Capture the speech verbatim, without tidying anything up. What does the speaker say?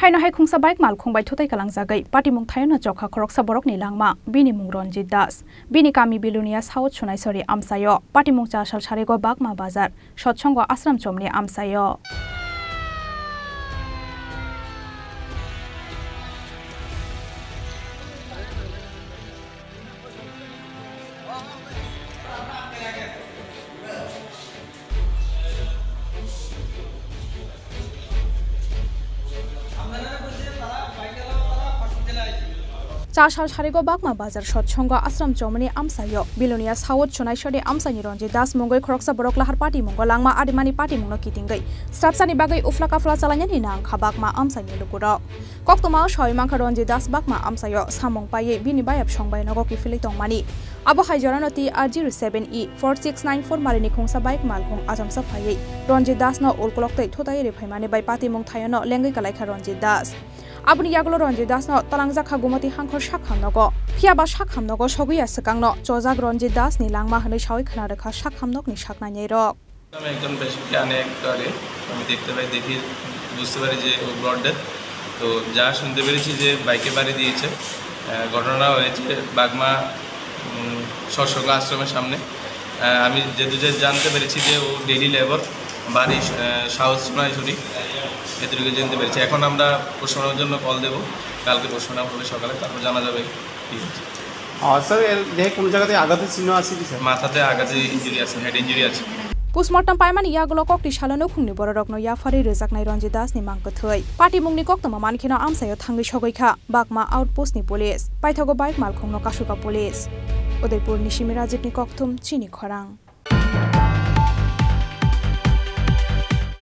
Haino hai khungsa bike malkhung bai thutai kalangjagwi patimung thaiono chokha khoroksa borokni langma, bini mung Ranjit Das. Bini kami Bilonia South Sonaisori amchaio patimung chasal sarigo Bakma Bazar Sotsongo Ashram Chomni amchaio. Chasal sarigo Bakma Bazar Sotsongo Ashram Chomni amchaio Bilonia South Sonaisori amchaini Ranjit Das mungwi khoroksa borok lahar patimungo langma adimani patimungno kitingwi srapsani bagwi ufla kafla chalainani nangkha Bakma amchaini lukurok. Koktwma o sawi mankha Ranjit Das Bakma amchaio samung paiwi bini bayap song bai nogo kiphilwi tongmani. Abo hai jorano T R zero seven E four six nine four marini khungsa bike malkhung achomsa phaiwi Ranjit Das no ulkolok tei thutai riphaimani bai patimung thaiono lengwi kalaikha Ranjit Das. Aboni yagulo Ranjit Das no talangjak kha Gumoti Hangkhor sakham nogo. Phiya ba sakham nogo sogwi ya swkang no chojak Ranjit Das ni langma hwnwi sawi khna rwkha sakham nokni saknainai rok. আমি একজন পেশেন্টকে আনে একটু আগে, আমি দেখতে পাই, দেখি বুঝতে পারি যে ও ব্লড ডেথ। তো যা শুনতে পেরেছি যে বাইকে বাড়ি দিয়েছে। আহ, ঘটনা হয়েছে বাগমা, উম, সৎসঙ্গ আশ্রমের সামনে। আহ, আমি যেহেতু যে জানতে পেরেছি যে ও ডেইলি লেবার, বাড়ি, আহ, সাউথ সোনাইছড়ি, এতটুকু জানতে পেরেছি। এখন আমরা পোস্টমর্টমের জন্য কল দেবো, কালকে পোস্টমর্টম হবে সকালে, তারপর জানা যাবে কি হয়েছে। আহ, স্যার, এর দেহে কোনো জায়গাতে আঘাতের চিহ্ন আছে কি, স্যার? মাথাতে আঘাতের ইনজুরি আছে, হেড ইনজুরি আছে। Postmortem paimani yagulo kokni salo nukhungni bororokno yapharwi rwjaknai Ranjit Das ni mang kwthwi. Patimungni koktwma mankheno amchaio thangwi sogwi kha Bakma outpost ni police. Paithago bike malkhungno kasuka police. Udaipur ni simi Rajib ni kokthum chini khorang.